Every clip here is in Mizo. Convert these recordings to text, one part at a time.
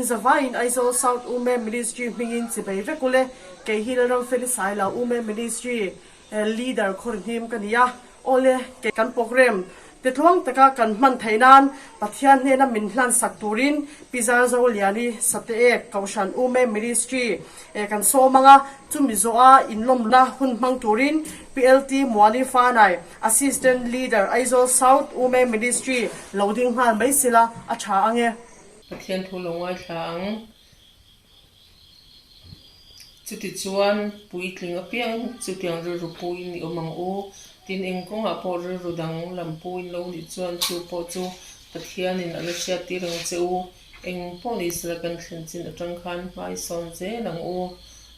In zavaiin Aizawl South Ume Ministry hmingin chibei vek ule, kei hi Lalramfeli Sailo Ume Ministry Leader khawrhnim ka ni a, awle kei kan program te tluang taka kan hman theih nan Pathian hnena min hlan sak turin Pi Zarzoliani Sateek Kohhran Ume Ministry kan sawm ang a, chumi zawha inlawmna hun hmang turin Pi LT Muani Fanai Assistant Leader Aizawl South Ume Ministry lo ding nghal mai sila a tha ang e. Pathian thu lo ngaithla ang. Chutichuan, puitling apiang chutiang rilru puin i awm ang u. Tin, eng kawngah pawh rilru dang lam puin lo nih chuan chu pawh chu Pathianin a la hriattir ang che u. Eng pawh ni sela kan thlen chin atang khan hmai sawn zel ang u.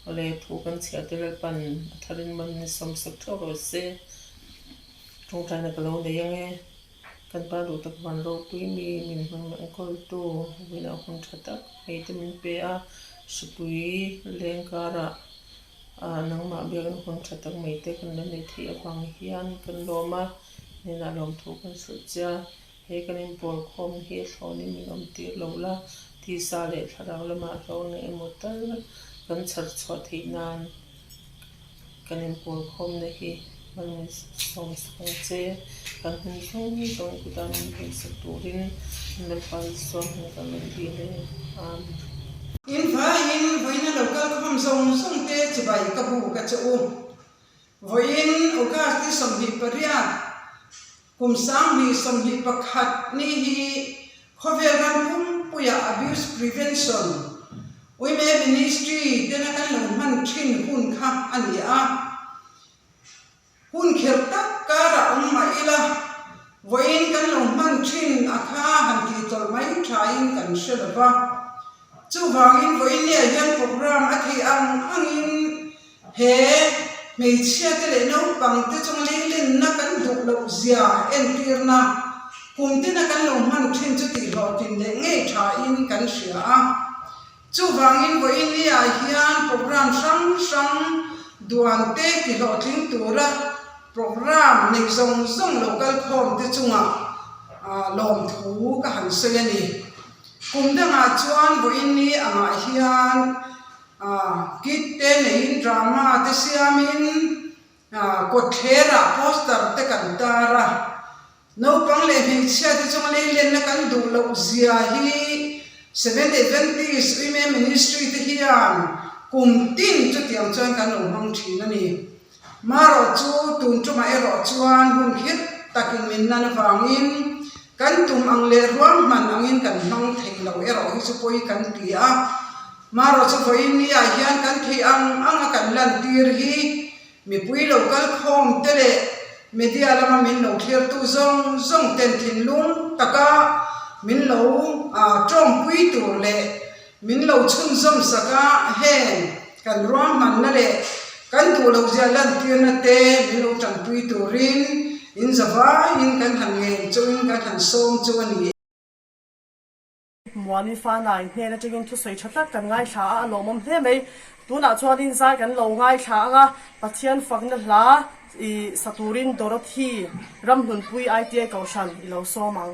Awle, thu kan chhiah te Lalpan a tharin man ni sawmsak theuh rawh se. Tawngtaina ka lo nei ang e. Kan pa duh tak van ropui mi min hmang leh enkawltu vawiinah hun tha tak hei te min pe a, hripui leng karah ah nangmah biakna hun tha tak mai te kan la nei theih avang hian kan lawm a, hnenah lawmthu kan hrilh che a, he kan inpawl khawm hi a thlawnin min awm tir lo la, tisa leh thlarau lamah hlawhna emaw tal kan chhar chhuah theih nan. Kan inpawl khawmna hi hman sawm sak ang che. Kan hun zawng zawng kut a min hmuhsak turin Lalpa Isua hming kan rawn dil e. Amen. In vaiin vawiin a lo kal khawm zawng zawng te chibai ka bu ka che u. Vawiin August ni 28, kum 2021 ni hi Khawvel ram pumpuia Abuse Prevention Uime Ministry tena kan lo hman thin hun kha a ni a. Hun kherh tak karah awm mah ila, vawiin kan lo hman thin a kha han tih tawlh mai thain kan hre lo va. Chuvangin vawiinniah hian program a theih ang angin he hmeichhia te leh naupang te chunga leilenna kan duh loh zia entirna kum tina kan lo hman thin chu tihhlawhtlin leh ngei thain kan hria a. Chuvangin vawiinniah hian program hrang hrang duan te tihhlawhtling tura program nei zawng zawng lo kal khawm te chungah lawmthu ka han sawi a ni. Kum dangah chuan vawiin ni angah hian kit te neiin drama te siamin kawtthlerah poster te kan tar a, naupang leh hmeichhia te chunga leilenna kan duh loh zia hi Seventh Adventist Women Ministry te hian kum tin chutiang chuan kan lo hmang thin a ni. Marawh chu tun tumah erawh chuan hun khirh takin min nan avangin kan tum ang leh ruahman angin kan hmang thei lo erawh hi chu pawi kan ti a. Marawh chu vawiin niah hian kan theih ang anga kan lantir hi mipui lo kal khawm te leh media lama min lo thlirtu zawng zawng ten thinlung taka min lo tawngpui tur leh Min lo chhunzawm sak a, heng kan ruahmanna leh kan duh loh zia lantirna te min lo tanpui turin in zavaiin kan han ngen chungin kan han sawm chu a ni e. Muani Fanai hnen atangin thusawi tha tak kan ngaithla a, a lawmawm hle mai. Tunah chuanin zai kan lo ngaithla ang a, Pathian fakna hla i sa turin Dorothy Ramhlunpui ITI Kohhran i lo sawm ang.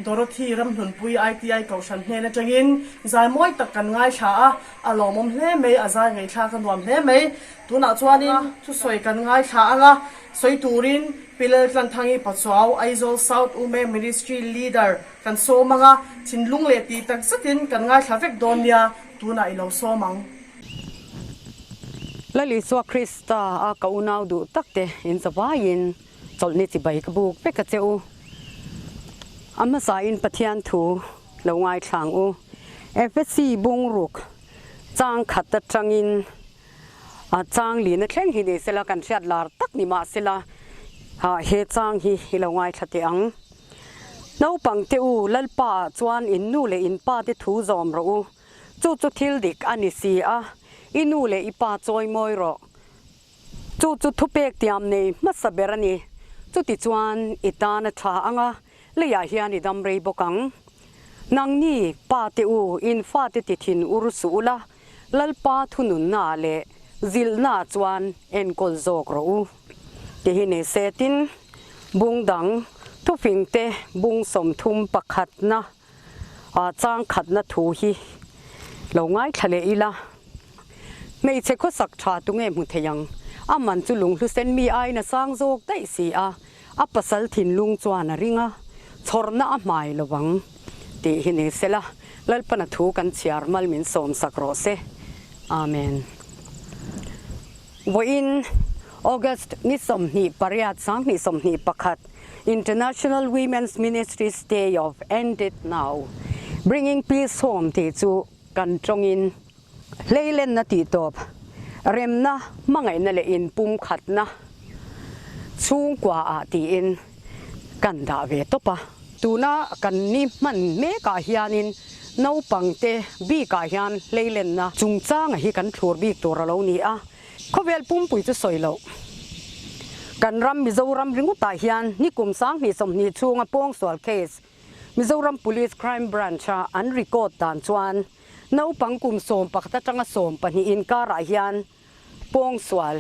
Dorothy Ramhlunpui ITI Kohhran hnen atangin zai mawi tak kan ngaithla a, a lawmawm hle mai, a zai ngaihthlak a nuam hle mai. Tunah chuanin thusawi kan ngaithla ang a, sawi turin Pi Laltlanthangi Pachuau, Aizawl South Ume Ministry Leader kan sawm ang a, thinlung leh tih tak zetin kan ngaithla vek dawn nia, tunah i lo sawm ang. Lal Isua Krista a ka unau duh tak te in zavaiin chawlhni chibai ka buk vek a che u. A hmasain Pathian thu lo ngaithlang u. Efesi bungruk chang khat atangin A chang lina thleng hi ni sela kan hriat lar tak ni mah sela he chang hi i lo ngaithla teh ang. Naupang te u, Lalpa ah chuan in nu leh in pa te thu zawm rawh u. Chu chu thil dik a ni si a, i nu leh i pa chawi mawi rawh. Chu chu thupek tiam nei hmasa ber a ni. Chutichuan i tan a tha ang a, leiah hian i dam rei bawk ang. Nangni, pa te u, in fate ti thin ur suh ula, Lalpa thununna leh zilhna chuan enkawl zawk rawh u. Ti hi ni se tin, bung dang thufingte bung 30 pakhatna chang khatna thu hi lo ngaithla leh ila. Hmeichhe khawsak tha tunge hmu thei ang? A man chu lunghlusen mi aiin a sang zawk daih si a, a pasal thinlung chuan a ring a, chhawrna a hmai lo vang tih hi ni sela, Lalpana thu kan chhiar mal min sawmsak rawh se. Amen. Vawiin August ni 28 2021 International Women's Ministries Day of End It Now, Bringing Peace Home tih chu kan tawngin Hleilenna tih tawp, remna, hmangaihna leh inpumkhatna chhungkua ah tiin kan dah ve tawp a. Tuna kan ni hman mekah hianin naupangte bikah hian hleilenna chungchanga hi kan thlur bik tur a lo ni a. Khawvel pumpui chu sawi loh. Kan ram Mizoram ringawtah hian nikum 2020 chhunga pawngsual case Mizoram Police Crime Branch-a an record dan chuan Naupang kum 11 atanga 12 inkarah hian pawngsual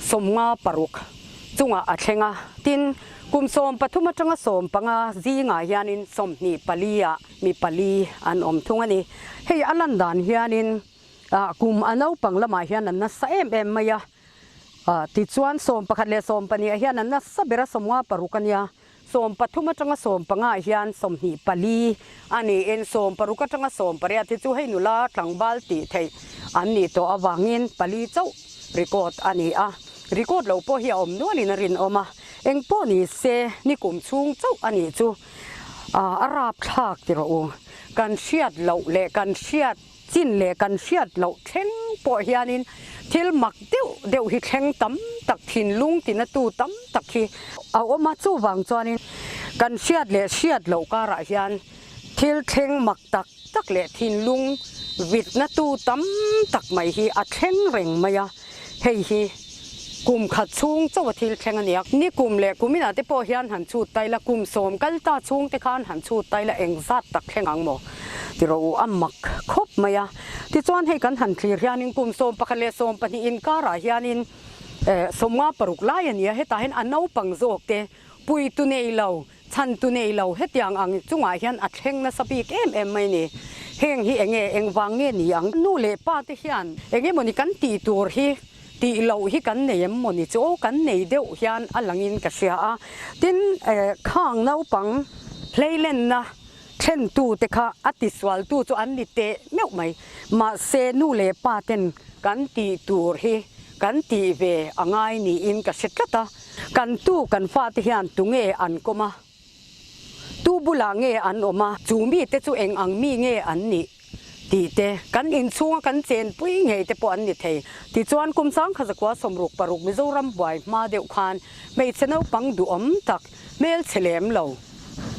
56 chungah a thleng a, tin, kum 13 atanga 15 zingah hianin 24 ah mi pali an awm thung a ni. Hei a lan dan hianin kum a naupang lamah hian an nasa em em mai a, tichuan 11 leh 12 ah hian an nasa ber a 56 a nia. 13 atanga 15 ah hian 24 a niin 16 atanga 18 hi chu hei nula tlangval tih theih an nih tawh avangin pali chauh record a ni a, record lo pawh hi a awm nualin a rinawm a, engpawh ni se nikum chhung chauh a nih chu a rapthlak ti rawh u, kan hriat loh leh kan hriat Chin leh kan hriat loh thleng pawh hianin thil mak deuh deuh hi thleng tam tak thinlung tinatu tam tak hi a awm a, chuvang chuanin kan hriat leh hriat loh karah hian thil thleng mak tak tak leh thinlung vitnatu tam tak mai hi a thleng reng mai a, hei hi kum khat chhung chauh a thil thleng a nia. Ni kum leh kum inah te pawh hian han chhut ta ila, kum sawm kal ta chhung te khan han chhut ta ila engzat tak thleng ang maw? Ti rawh u, a mak khawp mai a. Tichuan hei kan han thlir hianin kum 11 leh 12 inkarah hianin 56 lai a ni a, hetah hian a naupang zawk te puitu nei lo, Chhantu nei lo hetiang ang chungah hian a thleng nasa bik em em mai ni. Heng hi enge engvang nge ni ang? Nu leh pa te hian enge mawni kan tih tur hi tih loh hi kan nei em mawni chu aw kan nei deuh hian a langin ka hria a. Tin, khang naupang hleilenna thlentu te kha a tisualtu chu an ni teh meuh mai. Mahse nu leh pa ten kan tih tur hi kan tih ve a ngai niin ka hre tlat a. Kan tu kan fate hian tunge an kawm a, tu bulah nge an awm a, chu mite chu eng ang mi nge an nih tih te, kan inchhunga kan chenpui ngei te pawh an ni thei. Tichuan kum 1966 Mizoram buai hma deuh khan hmeichhe naupang duhawm tak, hmelchhe lem lo.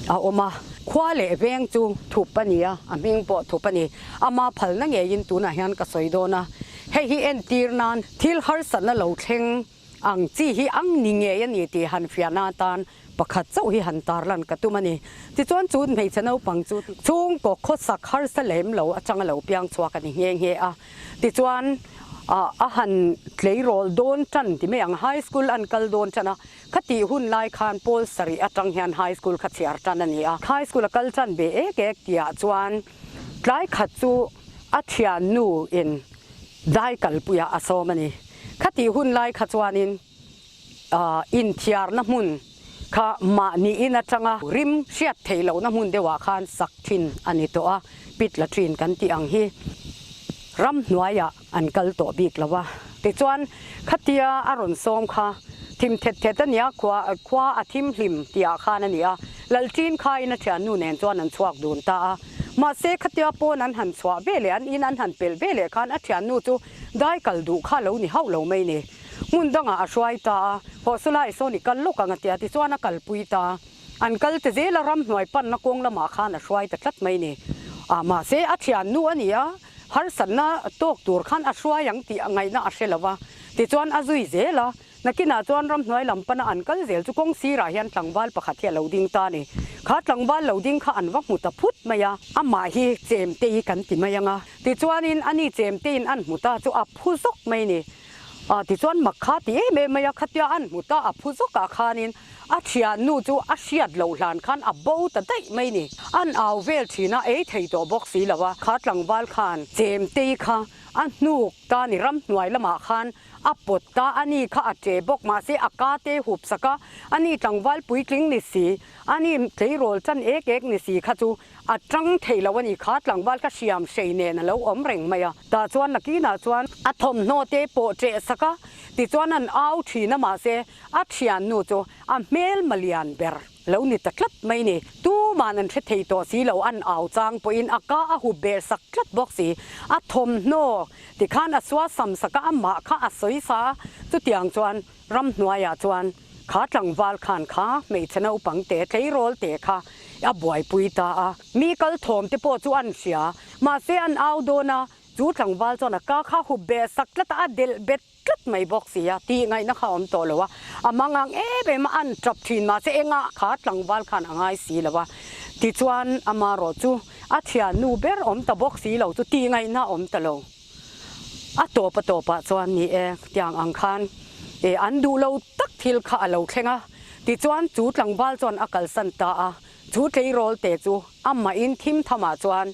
a awm a. Khua leh veng chu thup a ni a, a hming pawh thup a ni. Ama phalna ngeiin tunah hian ka sawi dawn a. Hei hi entir nan thil harsatna lo thleng ang chi hi ang ni ngei a ni tih han fiahna atan pakhat chauh hi han tarlan ka tum a ni. Tichuan chu hmeichhe naupang chu chhungkaw khawsak harsa lem lo atanga lo piang chhuak a ni nghe nghe a. Tichuan a han tleirawl dawn tan ti mai ang, high school an kal dawn tan a, khatih hun lai khan pawl sarih atang hian high school kha chhiar tan a ni a. High school a kal tan ve ek ek tihah chuan tlai khat chu a thiannu in dai kalpuiah a sawm a ni. Khatih hun lai kha chuanin inthiarna hmun kha mahni in atanga rim hriat theih lohna hmun deuhah khan sak thin a ni tawh a, pit latrine kan tih ang hi ramhnuaiah an kal tawh bik lo a. Tichuan khatia a rawn sawm kha thim thet thet a nia, khua khua a thim hlim tihah khan a ni a, Lalṭin khain a thiannu nen chuan an chhuak dun ta a. Mahse khatia pawn an han chhuah ve leh an in an han pelh ve leh khan a thiannu chu dai kal duh kha lo ni hauh lo mai ni. Hmun dangah a hruai ta a, Hawhsula i sawn i kal lawk ang a ti a, tichuan a kalpui ta a. An kal ta zel a, ramhnuai panna kawng lamah khan a hruai ta tlat mai ni. A, mahse a thiannu a ni a, harsatna tawk tur khan a hruai ang tih ngaihna a hre lo va, tichuan a zui zel a. Nakinah chuan ramhnuai lam pana an kal zel chu kawng sirah hian tlangval pakhat hi a lo ding ta a ni. Kha tlangval lo ding kha an va hmu ta phut mai a, amah hi chemtei kan ti mai ang a, tichuanin ani chemteiin an hmu ta chu a phu zawk mai ni. A tichuan mak kha ti em em mai a, khatia an hmu ta a phu zawkah khanin a thiannu chu a hriat loh hlan khan a bo ta daih mai ni. An au vel thin a, ei thei tawh bawk si lo a, kha tlangval khan chemtei kha a hnuk ta ni ramhnuai lamah khan a pawt ta a ni kha a che bawk mahse a ka te hup sak a, a ni tlangval puitling ni si, a ni tleirawl chan ek ek ni si kha chu A tang thei lo a ni kha tlangval ka hriam hrei nen a lo awm reng mai a. Tah chuan nakinah chuan a thawmhnaw te pawh ṭeh sak a, tichuan an au ṭhin a mahse a thiannu chu a hmel malian ber lo ni ta tlat mai ni. Tuman an hre thei tawh si lo, an au chang pawhin a ka a hup ber sak tlat bawk si. A thawmhnaw tikhan a sual sam sak a, amah kha a sawi sa a, chutiang chuan Ramhnuaiah chuan kha tlangval khan kha hmeichhe naupang te tleirawl te kha a buaipui ta a, mi kal thawm te pawh chu an hria, mahse an au dawn a, chu tlangval chuan a ka kha hup beh sak tlat a, a delh bet tlat mai bawk si a, tih ngaihna kha a awm tawh lo a, a mangang em em a, an tap thin mahse engah kha tlangval khan a ngai si lo a, tichuan amarawh chu a thiannu ber awm ta bawk si lo chu tih ngaihna a awm ta lo. A tawp a tawpah chuan ni e, tiang ang khan e an duh lo tak thil kha a lo thleng a, tichuan chu tlangval chuan a kalsan ta a, chu tleirawl te chu amahin thim thamah chuan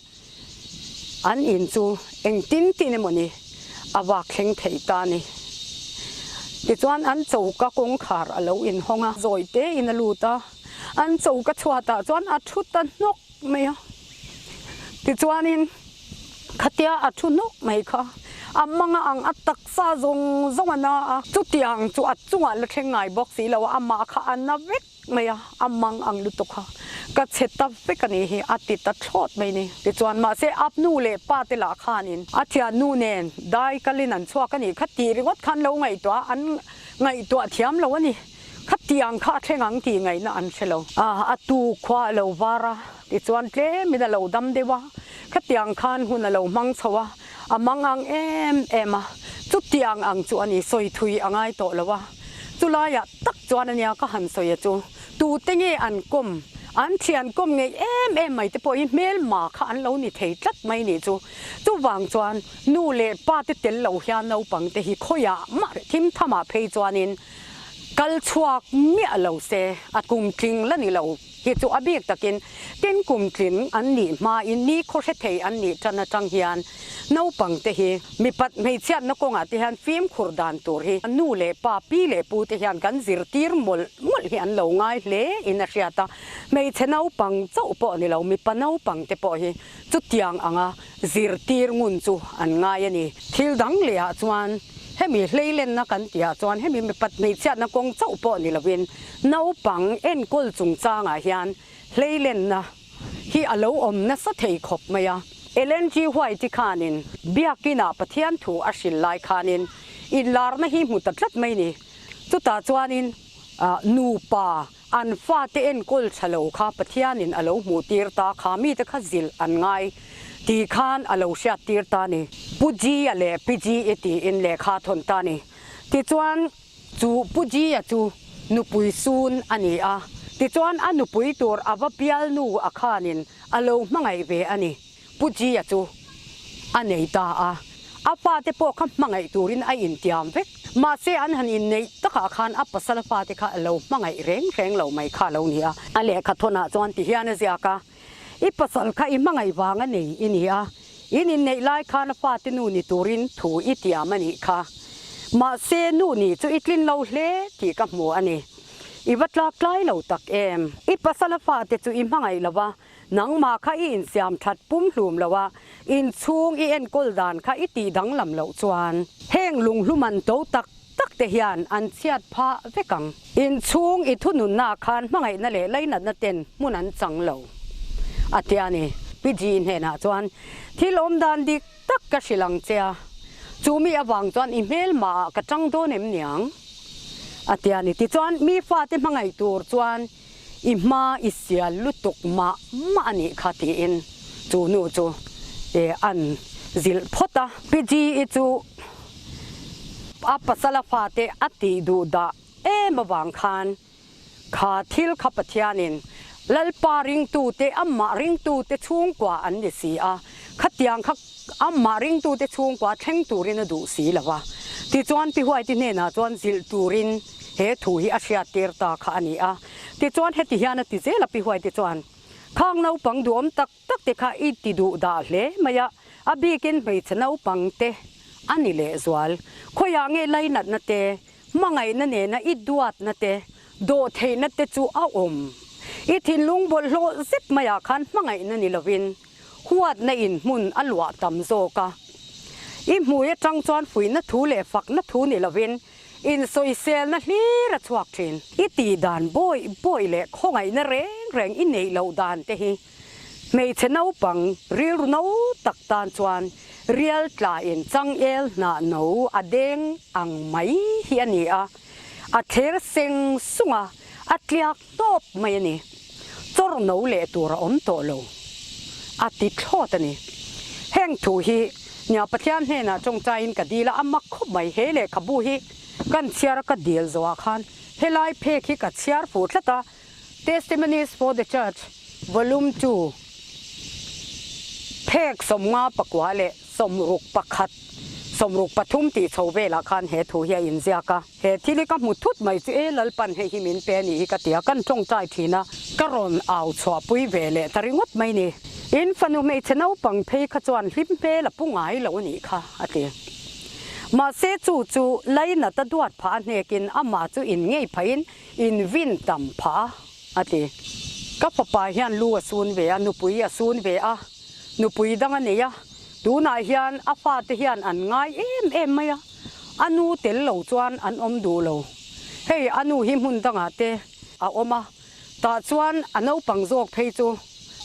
an in chu engtin tin emawni a vak thleng thei ta a ni. Tichuan an choka kawngkhar a lo inhawng a, zawi tein a lut a, an choka chhuatah chuan a thu ta hnawk mai a, tichuanin. Khatia a thu nawk mai kha a manga ang a taksa zawng zawng a na a, chutiang chu a chungah la thleng ngai bawk si lo a, amah kha a na vek mai a, a mang ang lutuk kha ka chhe ta vek a nih hi a ti ta thlawt mai ni. Tichuan mahse a nu leh pa te lah khanin a thiannu nen dai kalin an chhuak a nih kha tih ringawt khan lo ngaihtuah a, an ngaihtuah thiam lo a ni. Khatiang kha a thleng ang tih ngaihna an hre lo. A tu khua a lo var a, tichuan tlemin a lo dam deuh a, khatiang khan hun a lo hmang chho a, a mang ang em em a, chutiang ang chu a ni, sawi thui a ngai tawh lo a. Chulaiah tak chuan a nia ka han sawi a chu, tute nge an kawm, an thian kawm ngei em em mai te pawh hi hmelma kha an lo ni thei tlat mai nih chu. Chuvang chuan nu leh pa te tel lo hian naupang te hi khawiah mah thim thamah phei chuanin, Kal chhuak miah lo se, a kum tling la ni lo hi chu a bik takin tin kum tling an nih hmain ni khaw hre thei an nih tan atang hian naupang te hi mipat hmeichhiatna kawngah te hian fimkhur dan tur hi nu leh pa, pi leh pu te hian kan zirtir mawlh mawlh hi an lo ngai hle in a hriat a, hmeichhe naupang chauh pawh ni lo mipa naupang te pawh hi chutiang anga zirtir ngun chu an ngai a ni. Thil dang leh ah chuan hemi hleilenna kan tih ah chuan hemi mipat hmeichhiatna kawng chauh pawh ni lovin naupang enkawl chungchangah hian hleilenna hi a lo awm nasa thei khawp mai a. Ellen G. White-i khanin Biakinah Pathian thu a hril lai khanin inlarna hi hmu ta tlat mai ni. Chutah chuanin nupa. An fate enkawl tha lo kha Pathianin a lo hmuh tir ta kha mite kha zilh an ngai tih khan a lo hriat tir ta ni. Pu G-a leh Pi G-i tiin lehkha a thawn ta ni. Tichuan chu Pu G-a chu nupui sun a ni a, tichuan a nupui tur a va bialnu a khanin a lo hmangaih ve a ni. Pu G-a chu a nei ta a, a fate pawh kha hmangaih turin a intiam vek. Mahse an han inneih takah khan a pasal fate kha a lo hmangaih reng reng lo mai kha a lo ni a. A lehkha thawnah chuan ti hian a ziak a, I pasal kha i hmangaih vang a nei i ni a, in inneih lai khan a fate nu ni turin thu i tiam a nih kha. Mahse nu nih chu i tlin lo hle tih ka hmu a ni. I va tlak tlai lo tak em? I pasal a fate chu i hmangaih lo va, Nangmah kha i insiam that pum hlum lo a, inchhung i enkawl dan kha i tih danglam loh chuan heng lunghlum an to tak tak te hian an chhiat phah vek ang. Inchhung i thununna khan hmangaihna leh lainatna ten hmun an chang lo a tia ni. Pi G hnenah chuan thil awm dan dik tak ka hrilh ang che a, chu mi avang chuan i hmelmah ah ka tang dawn em niang a tia ni. Tichuan mi fate hmangaih tur chuan I hma i sial lutuk mah mah a nih kha tiin chu nu chu an zilh phawt a. Pi G-i chu a pasala fate a tih duh dah em avang khan kha thil kha Pathianin Lalpa ringtute amah ringtute chhungkua an ni si a, khatiang kha amah ringtute chhungkua thleng turin a duh si lo va. Tichuan Pi Huaiti hnenah chuan zilh turin He thu hi a hriattir ta kha a ni a. Tichuan heti hian a ti zel a Pi Huaite chuan, Khang naupang duhawm tak tak te kha i ti duh dah hle mai a, a bikin hmeichhe naupang te a ni lehzual. Khawiah nge lainatna te, hmangaihna nena i duatna te, dawhtheihna te chu a awm. I thinlung bawlhhlawh zet maiah khan hmangaihna ni lovin huatna in hmun a luah tam zawk a. I hmui atang chuan fuihna thu leh fakna thu ni lovin Insawiselna hlir a chhuak thin. I tih dan bawih bawih leh khawngaihna reng reng i neih loh dan te hi hmeichhe naupang rilru no tak tan chuan rial tla in changel hnah no a deng ang mai hi a ni a, a thler seng sung a, a tliak tawp mai a ni. Chawr no leh tur a awm tawh lo. A ti thlawt a ni. Heng thu hi nia Pathian hnenah tawngtaiin ka dil a, a mak khawp mai. He lehkhabu hi kan chhiar a ka dil zawhah khan helai phek hi ka chhiar fuh tlat a, Testimonies for the Church Volume ii phek 59 leh 61, 63 tih chho velah khan he thu hi a inziak a. He thil hi ka hmu thut mai chu e Lalpan hei hi min pe a nih hi ka ti a, kan tawngtai thin a, ka rawn au chhuahpui ve leh ta ringawt mai ni. In fanu hmeichhe naupang phei kha chuan hlim hmel a pu ngai lo a nih kha a ti. Mahse chu chu Lainat a duat phah a hnekin amah chu in ngei phahin in vin tam phah a a ti. Ka fapa hian lu a sun ve a, nupui a sun ve a, nupui dang a nei a, tunah hian a fate hian an ngai em em mai a. A nu tel lo chuan an awm duh lo. Hei a nu hi hmun dangah te a awm a, tah chuan a naupang zawk phei chu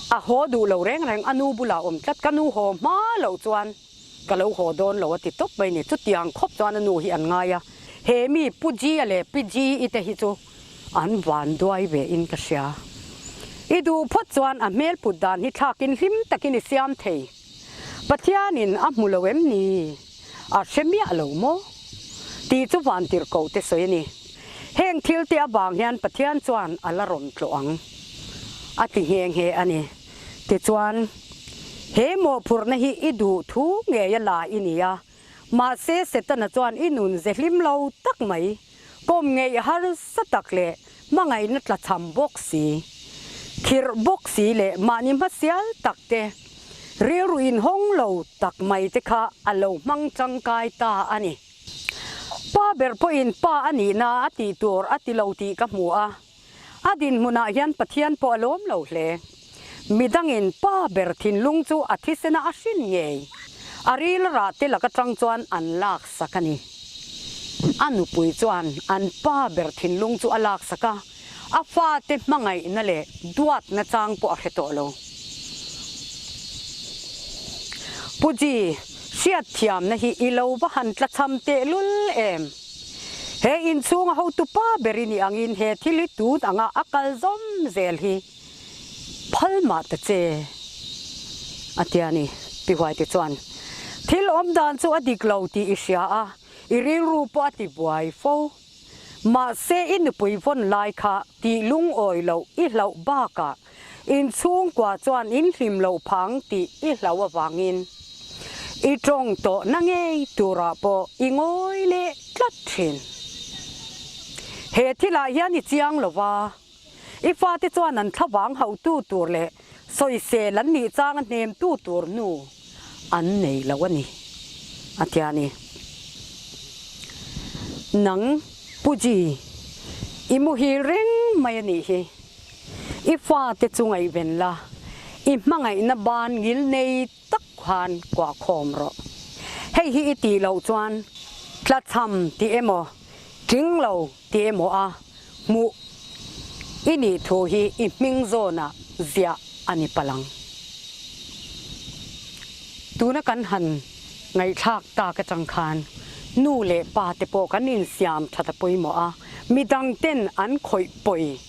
a haw duh lo reng reng, a nu bulah awm tlat, ka nu haw hma loh chuan ka lo haw dawn lo a ti tawp mai ni. Chutiang khawp chuan a nu hi an ngai a, he mi Pu G-a leh Pi G-i te hi chu an van duai ve in ka hria. I duh phawt chuan a hmel put dan hi thlakin hlim takin i siam thei. Pathianin a hmu lo em ni? A hre miah lo maw? Tih chu vantirhkoh te sawi a ni. Heng thil te avang hian Pathian chuan a la rawn tlawh ang a ti nghe nghe a ni. Tichuan, he mawhphurhna hi i duh thu ngei a la i ni a, mahse Setana chuan i nun ze hlim lo tak mai, kawm ngeih harsa tak leh hmangaihna tlachham bawk si, khirh bawk si leh mahni hmasial tak te, rilru inhawng lo tak mai te kha a lo hmang tangkai ta a ni. Pa ber pawhin pa a nihna a tih tur a ti lo tih ka hmu a, a dinhmunah hian Pathian pawh a lawm lo hle. Midangin pa ber thinlung chu a thisena a hrin ngei, a ril rah te lak atang chuan an laksak a ni. A nupui chuan an pa ber thinlung chu a laksak a, a fate hmangaihna leh duatna chang pawh a hre tawh lo. Pu Ji, hriatthiamna hi i lo va han tlachham tehlul em? He inchhunga hotupa ber i nih angin he thil hi tun anga a kal zawm zel hi phal mah ta che, a ti a ni. Pi Huaite chuan, Thil awm dan chu a dik lo tih i hria a, i rilru pawh a ti buai fo. Mahse i nupui vawn lai kha tih lungawi loh i hlauh bakah inchhungkua chuan in hlim loh phang tih i hlauh avangin i tawng tawh na ngei turah pawh i ngawi leh tlat thin. He thilah hian i chiang lo va, i fate chuan an thlavang hauhtu tur leh sawisel an nih changa hnemtu tur nu an nei lo a ni, a ti a ni. Nang Puji, i muhil reng mai a nih hi. I fate chu ngaihven la, i hmangaihna ban ngil nei tak khan kuah khawm rawh. Hei hi i tih loh chuan tlachham tih emaw, tling lo tih emaw a hmuh i nih thu hi i hming zawnah ziah a ni palh ang. Tuna kan han ngaihthlak tak atang khan nu leh pa te pawh kan insiam that a pawimawh a, midang ten an khawih pawi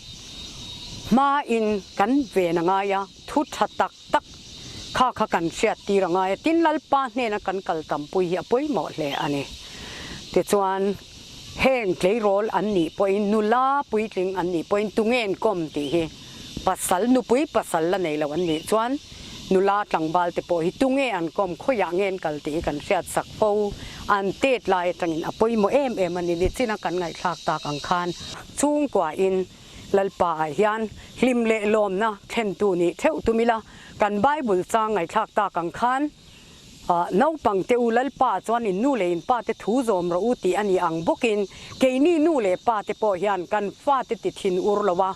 hmain kan ven a ngai a, thu tha tak tak kha kha kan hriat tir a ngai a, tin Lalpa hnena kan kal tampui hi a pawimawh hle a ni. Tichuan heng tleirawl an nih pawhin nula puitling an nih pawhin tunge inkawm tih hi pasal nupui pasal la nei lo an nih chuan nula tlangval te pawh hi tunge an kawm khawiah nge an kal tih hi kan hriat sak fo. An tet lai atangin a pawimawh em em a ni. Nichina kan ngaihthlak tak ang khan chhungkuain Lalpa ah hian hlim leh lawmna thlentu nih theuh tum ila, kan Bible chang ngaihthlak tak ang khan Naupang te u Lalpa chuan in nu leh in pa te thu zawm rawh u tih a ni ang bawkin keini nu leh pa te pawh hian kan fate ti thin ur lo a,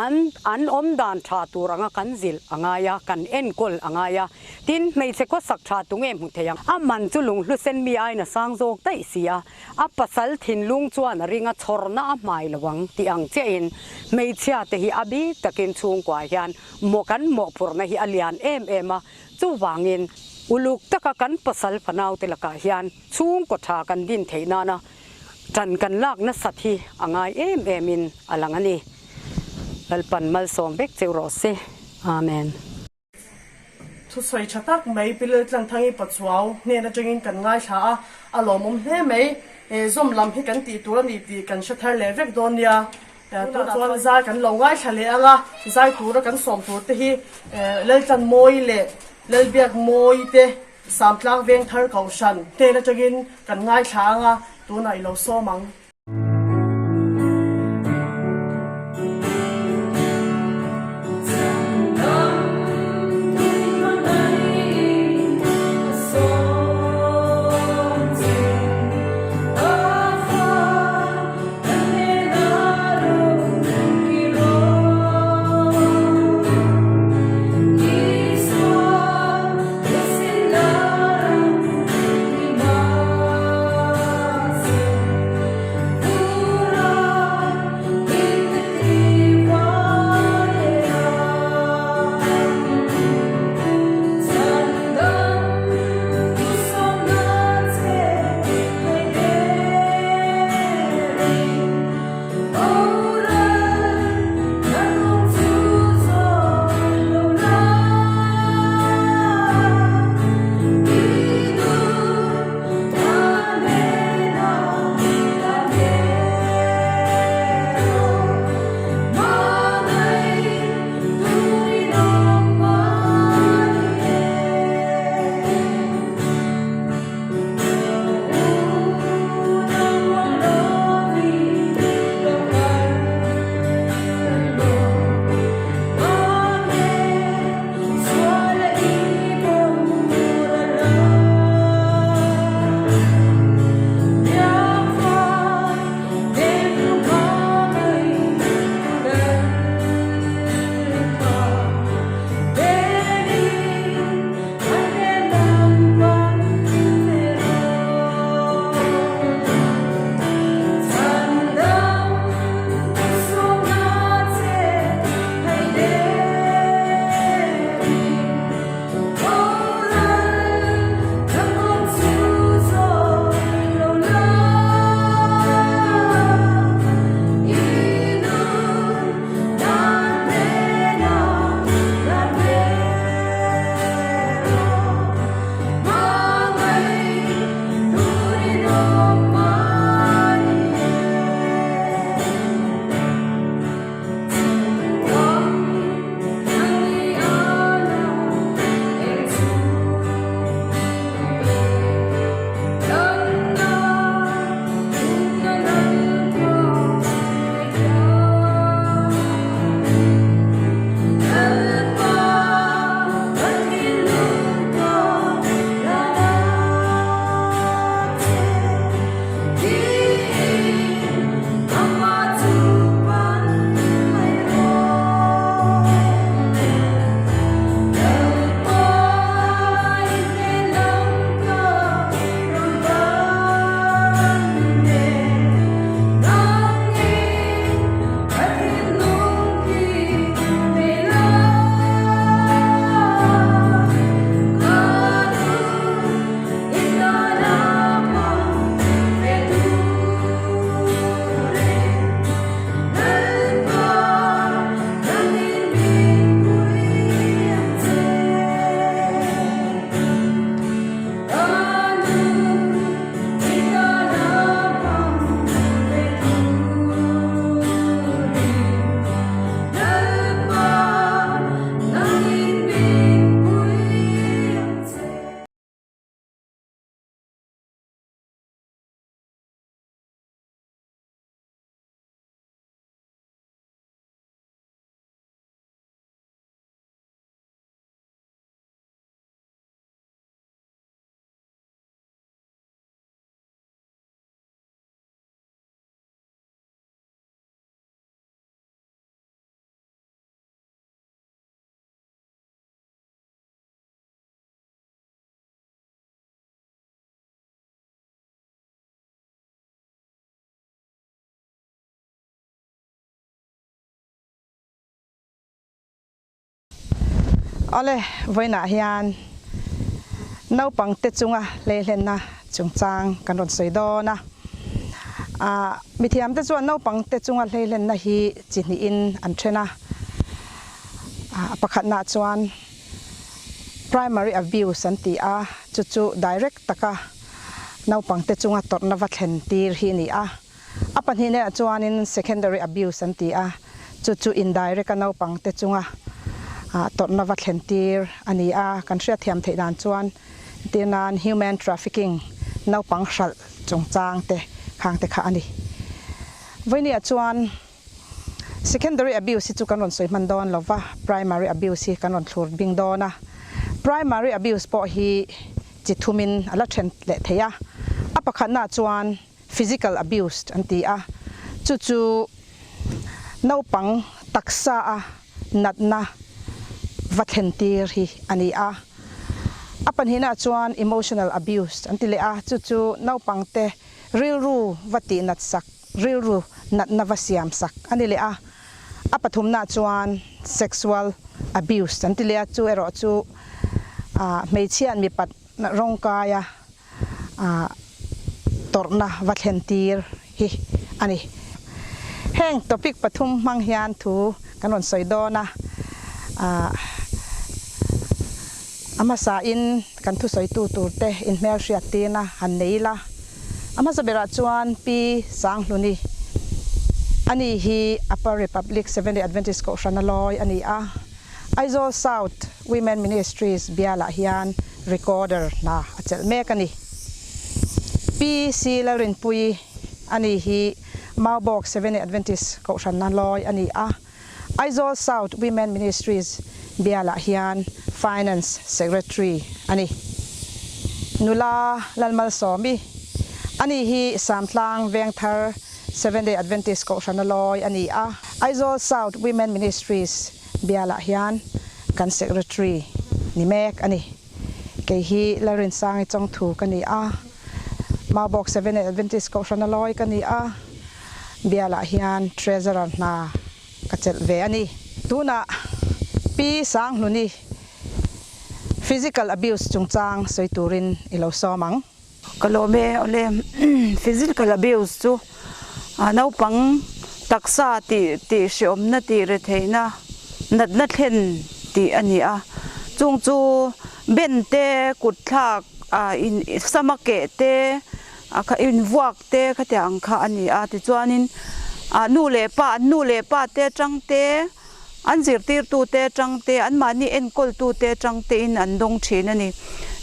an an awm dan tha tur anga kan zilh a ngai a, kan enkawl a ngai a. Tin, hmeichhe khawsak tha tu nge hmu thei ang? A man chu lunghlu sen mi aiin a sang zawk daih si a, a pasal thinlung chuan a ring a chhawrna a hmai lo ang tih ang chiahin hmeichhia te hi a bik takin chhungkua hian maw kan mawhphurhna hi a lian em em a, Chuvangin, uluk taka kan pasal fanaute lakah hian chhungkaw tha kan din theih nana ṭan kan lak nasat hi a ngai em emin a lang a ni. Lalpan malsawm vek cheu rawh se. Amen. Thusawi tha tak mai Pilel Tlangthangi Pachuau hnen atangin kan ngaithla a, a lawmawm hle mai. Zawm lam hi kan tih tur a ni tih kan hre thar leh vek dawn nia. Tunah chuan zai kan lo ngaithla leh ang a, zai tura kan sawm tur te hi Laltlanmawi leh Lalbiakmawi te Samtlang Vengthar Kohhran hnen atangin kan ngaithla ang a, tunah i lo sawm ang. Awle, vawiinah hian naupangte chunga hleihlenna chungchang kan rawn sawi dawn a. Ah, mithiamte chuan naupangte chunga hleihlenna hi chi hnihin an then a. Ah, pakhatnaah chuan primary abuse an ti a, chu chu direct taka naupangte chunga tawrhna va thlen tir hi a ni a. A pahnihnaah chuanin secondary abuse an ti a, chu chu indirect a naupangte chunga tawrhna va thlen tir a ni a, kan hriatthiam theih dan chuan entir nan human trafficking, naupang hralh chungchang te khang te kha a ni. Vawinia chuan secondary abuse hi chu kan rawn sawi hman dawn lo va, primary abuse hi kan rawn thlur bing dawn a, primary abuse pawh hi chi thumin a la then leh thei a, a pakhatnaah chuan Physical abuse an ti a, chu chu naupang taksa a natna va thlen tir hi a ni a. A pahnihna chuan emotional abuse an ti leh a, chu chu naupang te rilru va tih nat sak, rilru natna va siam sak a ni leh a. A pathumna chuan sexual abuse an ti leh a, chu erawh chu hmeichhiat mipat rawngkaia tawrhna va thlen tir hi a ni. Heng topic pathum hmang hian thu kan rawn sawi dawn a, a hmasain kan thusawitu turte inhmelhriat tirna han nei ila. A hmasa berah chuan Pi Sanghluni, ani hi Upper Republic Seventh-day Adventist Kohhrana lawi a ni a. Aizawl South Women Ministries bialah hian recorder hna a chelh mek a ni. Pi C Lalrinpuii ani hi Maubawk Seventh-day Adventist Kohhranna lawi a ni a, Aizawl South Women Ministries bialah hian Finance Secretary a ni. Nula Lalmalsawmi ani hi Samtlang Vengthar Seventh-day Adventist Kohhrana lawi a ni a, Aizawl South Women Ministries bialah hian kan Secretary ni mek a ni. Kei hi Lalrinsangi Chawngthu ka ni a, Maubawk Seventh-day Adventist Kohhrana lawi ka ni a, bialah hian Treasurer hna ka chelh ve a ni. Tunah Pi Sanghluni Physical Abuse chungchang sawi turin i lo sawm ang. Ka lawm e, awle physical abuse chu naupang taksa tih tih hreawmna tih retheihna natna thlen tih a ni a, chung chu ben te kut thlak in sama keh te invuak te khatiang ang kha a ni a, tichuanin nu leh pa an nu leh pa te atang te An zirtirtute atang te, anmahni enkawltute atang tein an dawng thin a ni.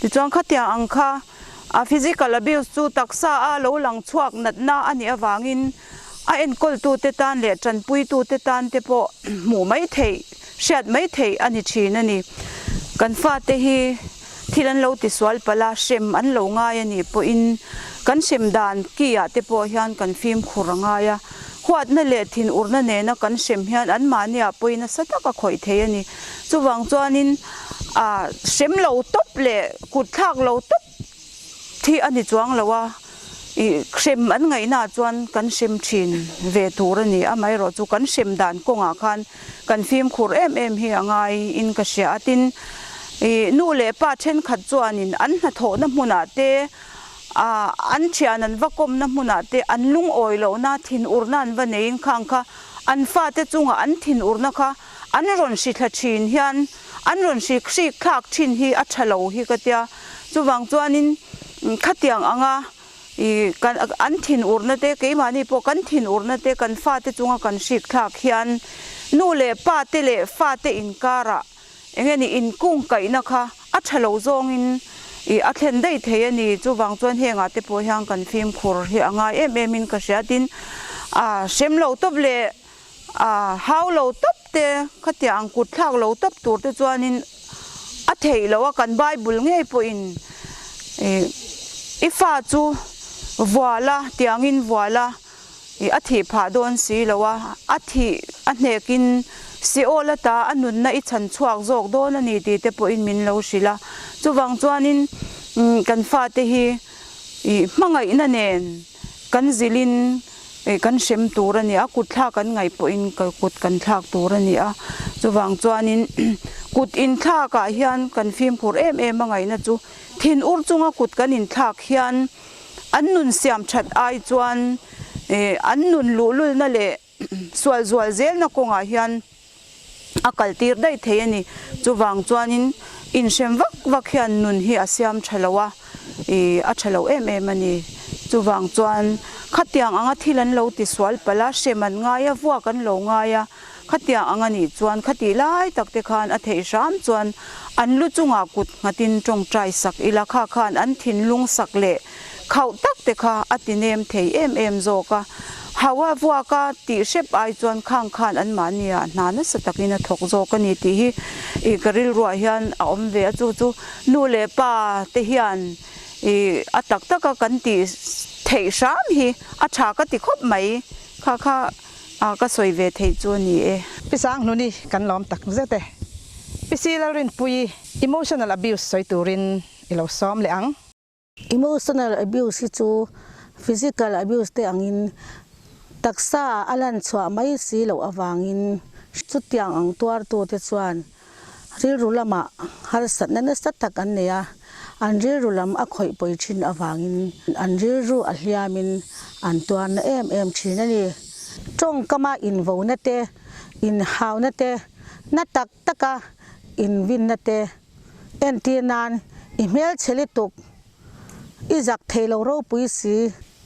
Tichuan khatiang ang kha a physical abuse chu taksa a lo lang chhuak natna a nih avangin a enkawltute tan leh tanpuitute tan te pawh hmuh mai theih, hriat mai theih a ni thin a ni. Kan fate hi thil an lo tisual palh a, hrem an lo ngai a nih pawhin kan hrem dan ki ah te pawh hian kan fimkhur a ngai a. Huatna leh thinurna nena kan hrem hian anmahniah pawi nasa tak a khawih thei a ni. Chuvang chuanin ah hrem lo tawp leh kut thlak lo tawp thi a ni chuang lo a, ih hrem an ngaihnaah chuan kan hrem thin ve tur a ni. Amaherawhchu kan hrem dan kawngah khan kan fimkhur em em hi a ngai in ka hria a. Tin, ih nu leh pa thenkhat chuanin an hnathawhna hmunah te A, an thian an va kawmna hmunah te an lungawi lohna, thinurna an va neiin khang kha an fate chunga an thinurna kha an rawn hrithla thin hian an rawn hrik hrik thlak thin hi a tha lo hi ka tia. Chuvang chuanin khatiang anga i kan an thinurna te keimahni pawh kan thinurna te kan fate chunga kan hrik thlak hian nu leh pa te leh fate inkarah Enge ni inkung kaihna kha a tha lo zawngin ih a thlen daih thei a ni. Chuvang chuan hengah te pawh hian kan fimkhur hi a ngai em em in ka hria. Tin, a hrem lo tawp leh a hau lo tawp te, khatiang ang kut thlak lo tawp tur te chuanin a theih loh a, kan Bible ngei pawhin ih i fa chu vual a, tiangin vual a. I a thih phah dawn si lo a, a thih a hnekin Seol ata a nunna i chhan chhuak zawk dawn a ni tih te pawhin min lo hrilh a. Chuvang chuanin kan fate hi i hmangaihna nen kan zilhin Kan hrem tur a ni a, kut thlak an ngaih pawhin kut kan thlak tur a ni a. Chuvang chuanin kut inthlakah hian kan fimkhur em em a ngaihna chu thin ur chunga kut kan inthlak hian an nun siam that ai chuan an nun luhlulna leh sual zual zelna kawngah hian a kal tir daih thei a ni. Chuvang chuanin inhrem vak vak hian nun hi a siam tha lo a, ih a tha lo em em a ni. Chuvang chuan khatiang anga thil an lo ti sual palh a, hrem an ngai a, vuak an lo ngai a, khatiang ang a nih chuan khati lai tak te khan a theih hram chuan an lu chungah kut nghatin tawngtai sak ila kha khan an thinlung sak leh Khauh tak te kha a ti nem thei em em zawk a, Hawa vuaka tih hrep ai chuan khang khan anmahni ah hna nasa takin a thawk zawk a ni tih hi i ka rilruah hian a awm ve a, chu chu nu leh pa te hian i a tak taka kan tih theih hram hi a tha ka ti khawp mai, kha kha ka sawi ve theih chu a ni e. Pi Sanghluni kan lawm tak zet e. Pi Silalrinpuii emotional abuse sawi turin i lo sawm leh ang. Emotional abuse hi chu physical abuse te angin taksa a lan chhuah mai si loh avangin chutiang ang tuartute chuan rilru lamah harsatna nasa tak an nei a, an rilru lam a khawih pawi thin avangin an rilru a hliamin an tuarna em em thin a ni. Tawngkama invona te, inhauna te, na tak taka invinna te entir nan i hmelchhe lutuk, i zak thei lo ropui si,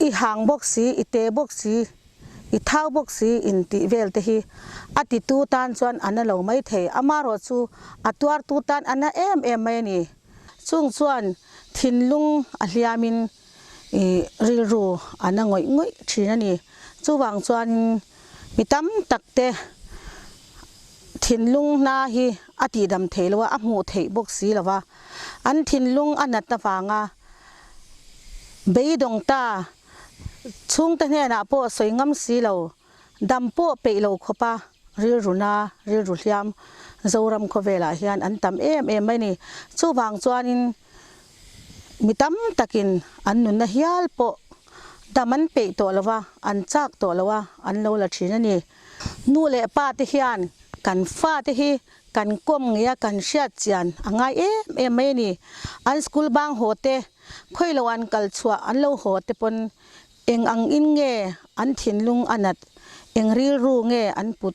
i hang bawk si, i te bawk si, i thau bawk si intih vel te hi a titu tan chuan a na lo mai thei. Amaherawhchu a tuartu tan a na em em mai a ni. Chung chuan thinlung a hliamin i rilru a na ngawih ngawih thin a ni. Chuvang chuanin mi tam tak te thinlung hna hi a tihdam thei lo a, a hmuh theih bawk si lo va. An thinlung a nat avanga beidawng ta chhungte hnenah pawh sawi ngam si lo, dam pawh peih lo khawpa rilru na, rilru hliam Zoram khawvelah hian an tam em em mai a ni. Chuvang chuanin Mi tam takin an nunna hial pawh dam an peih tawh lo va, an chak tawh lo a, an lo la thin a ni. Nu leh pa te hian kan fate hi kan kawm ngei a, kan hriat chian a ngai em em mai a ni. An school bang haw te, khawi lo an kal chhuah an lo haw te pawn Eng ang in nge an thinlung a nat, eng rilru nge an put,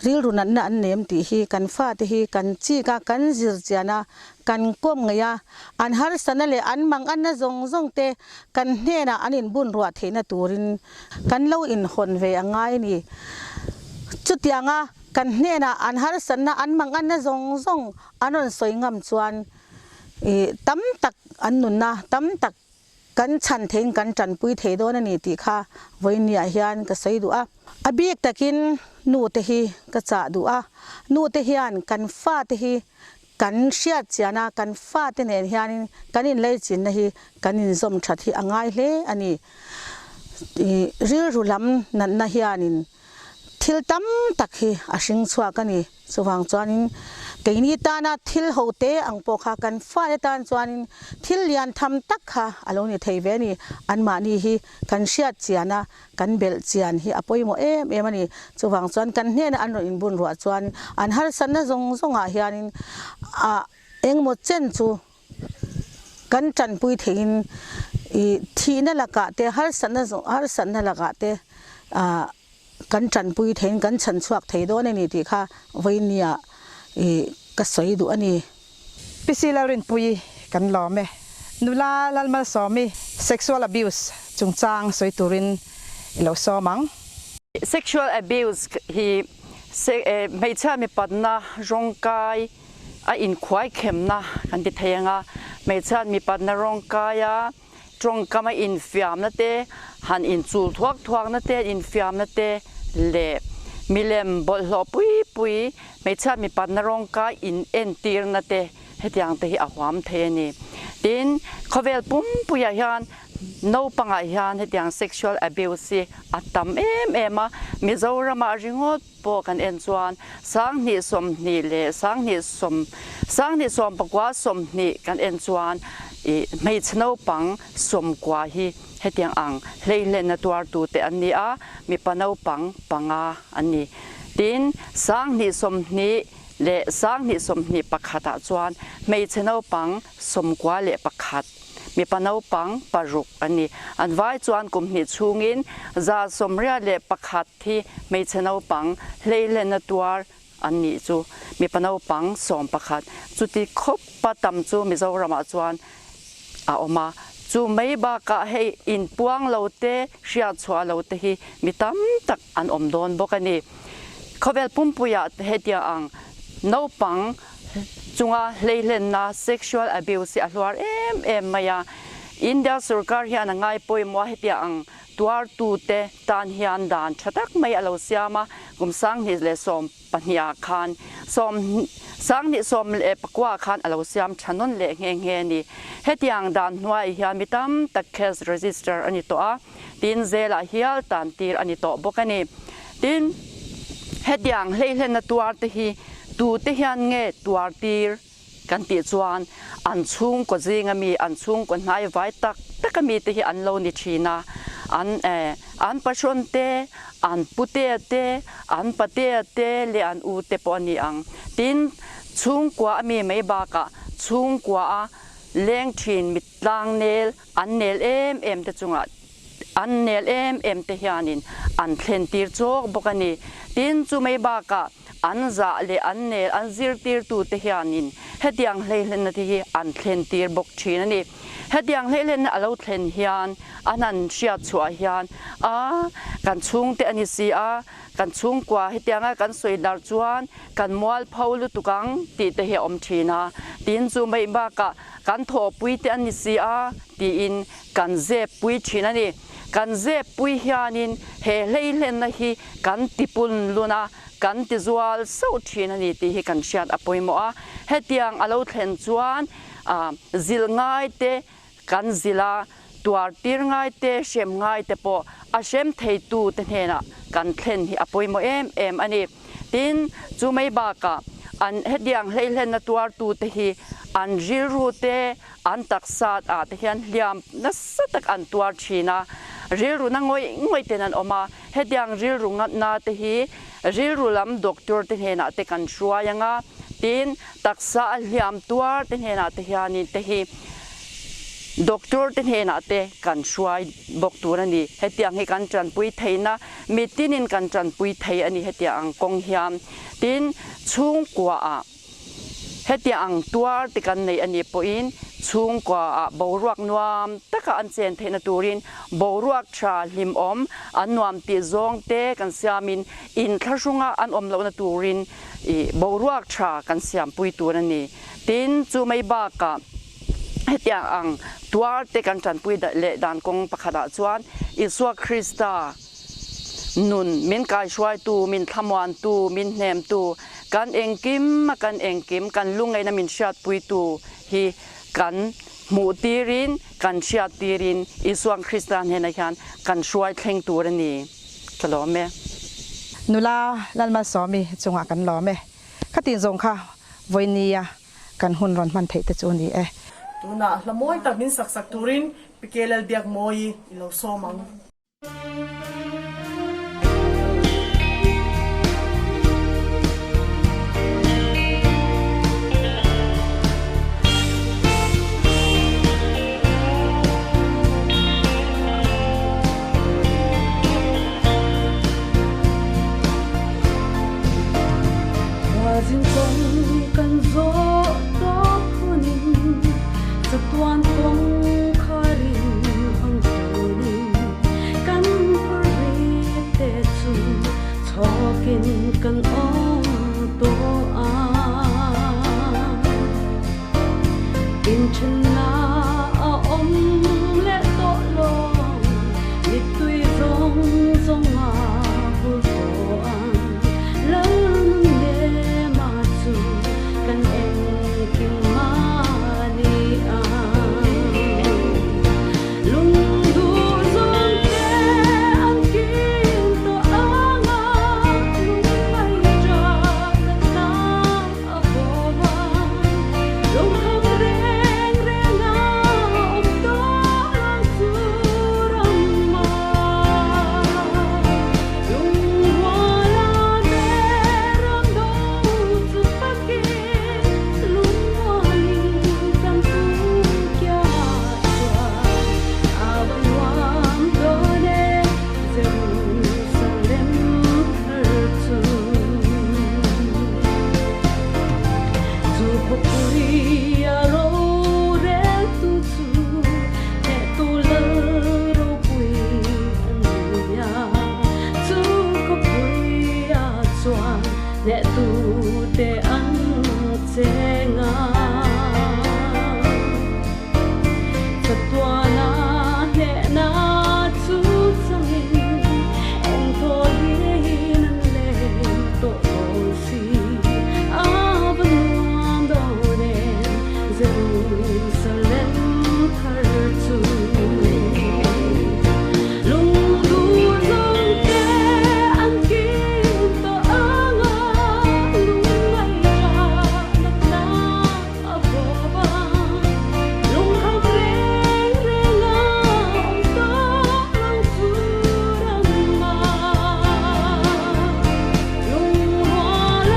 rilru natna an nem tih hi kan fate hi kan chik a, kan zir chian a, kan kawm ngei a, an harsatna leh an manganna zawng zawng te kan hnenah an inbun ruah theihna turin kan lo inhawn ve a ngai a ni. Chutianga kan hnenah an harsatna, an manganna zawng zawng an rawn sawi ngam chuan ih tam tak an nunna tam tak Kan chhan theiin kan tanpui thei dawn a ni tih kha vawinia hian ka sawi duh a. A bik takin nu te hi ka chah duh a, nu te hian kan fate hi kan hriat chian a, kan fate nen hianin kan inleichinna hi kan inzawm that hi a ngai hle a ni. Rilru lam natna hianin Thil tam tak hi a hring chhuak a ni. Chuvang chuanin keini tana thil ho te ang pawh kha kan fate tan chuanin thil lian tham tak kha a lo ni thei ve a ni. Anmahni hi kan hriat chian a, kan belh chian hi a pawimawh em em a ni. Chuvang chuan kan hnena an rawn inbun ruah chuan an harsatna zawng zawngah hianin a engemaw chen chu kan tanpui theihin ih thihna lakah te harsatna zawng harsatna lakah te ah kan tanpui theihin kan chhan chhuak thei dawn a ni tih kha vawinia ih ka sawi duh a ni. Pi Si Lalrinpuii kan lawm e. Nula Lalmalsawmi sexual abuse chungchang sawi turin i lo sawm ang. Sexual abuse hi hmeichhia mipatna rawngkai a inkhuai khemna kan ti thei ang a, hmeichhiat mipatna rawng kaia tawngkama infiamna te, han inchul thuak thuakna te, infiamna te leh milem bawlhhlawh pui pui hmeichhiat mipatna rawng kai inentirna te hetiang te hi a huam thei a ni. Tin, khawvel pumpuiah hian. Naupangah hian hetiang sexual abuse hi a tam em em a, Mizoramah ringawt pawh kan en chuan sanghnih sawmhnih leh sanghnih sawm sanghnih sawm pakua sawmhnih kan en chuan ih hmeichhe naupang sawmkua hi hetiang ang hleihlenna tuartute an ni a, mipa naupang panga an ni. Tin, sanghnih sawmhnih leh sanghnih sawmhnih pakhatah chuan hmeichhe naupang sawmkua leh pakhat, mipa naupang paruk an ni. An vai chuan kum hnih chhungin 181 hi hmeichhe naupang hleihlenna tuar an nih chu mipa naupang 11 chuti khawpa tam chu Mizoramah chuan a awm a. Chu mai bakah hei inpuang lo te, hriatchhuah lo te hi mi tam tak an awm dawn bawk a ni. Khawvel pumpuiah hetiang ang naupang chunga hleihlenna, sexual abuse, hi a hluar em em mai a. India sorkar hian a ngai pawimawh a hetiang ang tuartute tan hian dan tha tak mai a lo siam a, kum 2012 ah khan sawm 2019 ah khan a lo siam tha nawn leh nghe nghe a ni. Hetiang dan hnuaiah hian mi tam tak case register a ni tawh a. Tin, zelah hial tan tir a ni tawh bawk a ni. Tin, hetiang hleihlenna tuar te hi tute hian nge tuar tir kan tih chuan an chhungkaw zinga mi, an chhungkaw hnai vai tak taka mi te hi an lo ni thin a. An an pahrawn te, an putea te, an patea te leh an u te pawh a ni ang. Tin, chhungkua a mi mai bakah chhungkua a leng thin mi tlang nel An nel em em te chungah an nel em em te hianin an thlen tir chawk bawk a ni. Tin, chumei bakah an zah leh an nel an zirtirtu te hianin hetiang hleihlenna te hi an thlen tir bawk thin a ni. Hetiang hleihlenna a lo thlen hian an han hriat chhuah hian a kan chhungte a ni si a, kan chhungkua hetianga kan sawi dar chuan kan mualpho lutuk ang tih te hi a awm thin a. Tin, chumei bakah Kan thawhpui te an ni si a, tiin kan zep pui thin a ni. Kan zep pui hianin he hleihlenna hi kan ti pun lun a, kan ti zual sauh thin a ni tih hi kan hriat a pawimawh a. Hetiang a lo thlen chuan zilh ngai te kan zilh a, tuar tir ngai te, hrem ngai te pawh a hrem theitu te hnenah kan thlen hi a pawimawh em em a ni. Tin, chu mai bakah an hetiang hleihlenna tuartute hi an rilru te, an taksa ah te hian hliam nasa tak an tuar thin a, rilru na ngawih ngawih ten an awm a, hetiang rilru ngatna te hi rilru lam doctor te hnenah te kan hruai ang a, tin, taksa a hliam tuar te hnenah te hianin te hi doctor te hnenah te kan hruai bawk tur a ni. Hetiang hi kan tanpui theihna Mitinin kan tanpui thei a ni hetiang ang kawng hian. Tin, chhungkuaah hetiang ang tuar te kan nei a nih pawhin chhungkuaah boruak nuam taka an chen theihna turin boruak tha hlimawm an nuam tih zawng te kan siamin inthlahrunga an awm lohna turin boruak tha kan siampui tur a ni. Tin, chu mai bakah Hetiang ang tuar te kan tanpui leh dan kawng pakhatah chuan Isua Krista nun min kaihruaitu, min thlamuantu, min hnemtu, kan engkim a kan engkim, kan lungngaihna min hriatpuitu hi kan hmuh tirin, kan hriat tirin Isua Krista hnenah hian kan hruai thleng tur a ni. Ka lawm e. Nula Lalmalsawmi chungah kan lawm e. Khatin zawng kha vawinia Kan hun rawn hman theih te chu a ni e. Tunah hla mawi tak min sak sak turin Pike Lalbiakmawi i lo sawm ang. ang. Chatuana hnehna chu changin engtawlin an leng tawh dawn si. A va nuam dawn em Jerusalem thar chu. Lungduh zawngte an kim tawh ang a, lungngaihṭahna tlang a bawp a. Lungkham reng reng a awm tawh lo tur ang a. Lungrual a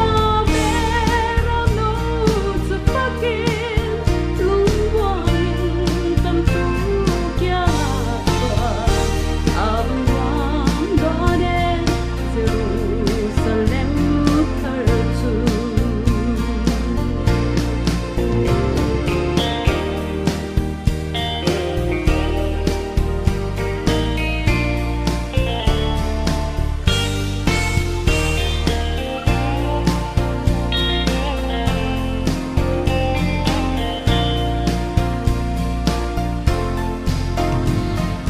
ber a no chu fakin lungmuangin tam tu kiangah chuan a nuam dawn e Jerusalem thar chu.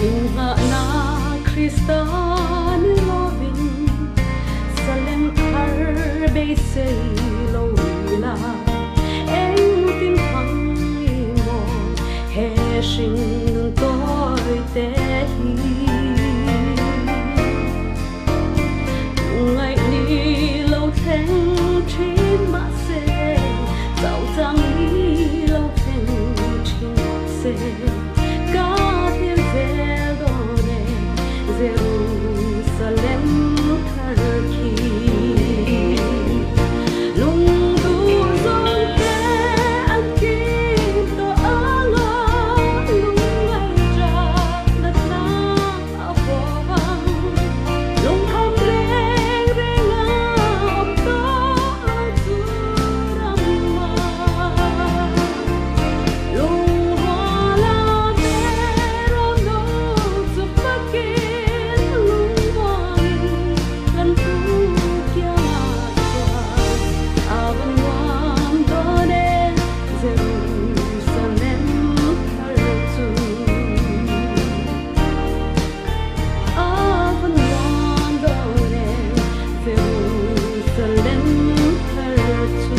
Inghahna Krista ni lovin Salem thar beisei lo ila engtin hmang i maw he hring nun tawi te hi. Lungngaih ni lo thleng thin mahse, chau chang ni lo thleng thin mahse, ka thlir zel dawn e Jerusalem thar khi. Lungduh zawngte an kim tawh ang a, lungngaihṭahna tlang a bawp ang. Lungkham reng reng a awm tawh lo chu ram a. Lungrual a ber a no chu fakin lungmuangin kan tu kiangah chuan a va nuam dawn e Jerusalem thar chu. A va nuam dawn e Jerusalem thar chu.